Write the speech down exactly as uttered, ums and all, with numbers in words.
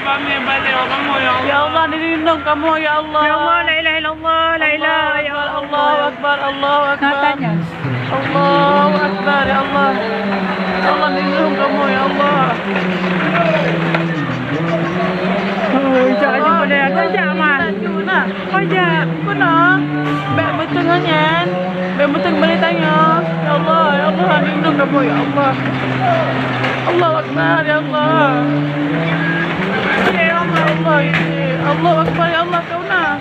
Kami balik kamu, ya Allah. Ya Allah, lindungi kamu, ya Allah. Ya Allah, la ilaha illallah, la ilaha illallah. Allahu Akbar, Allahu Akbar. Katanya. Allahu Akbar, ya Allah. Ya Allah, lindungi kamu, ya Allah. Oh, jak aja boleh, jak, Man. Nak. Oh, jak. Pernah. Bèk beutôi nyan. Bèk beutôi boleh tanya. Ya Allah, ya Allah, lindungi kamu, ya Allah. Allahu Akbar, ya Allah. Ya Allah, ya Allah, ya Allah. Allahu Akbar, ya Allah, kau nak.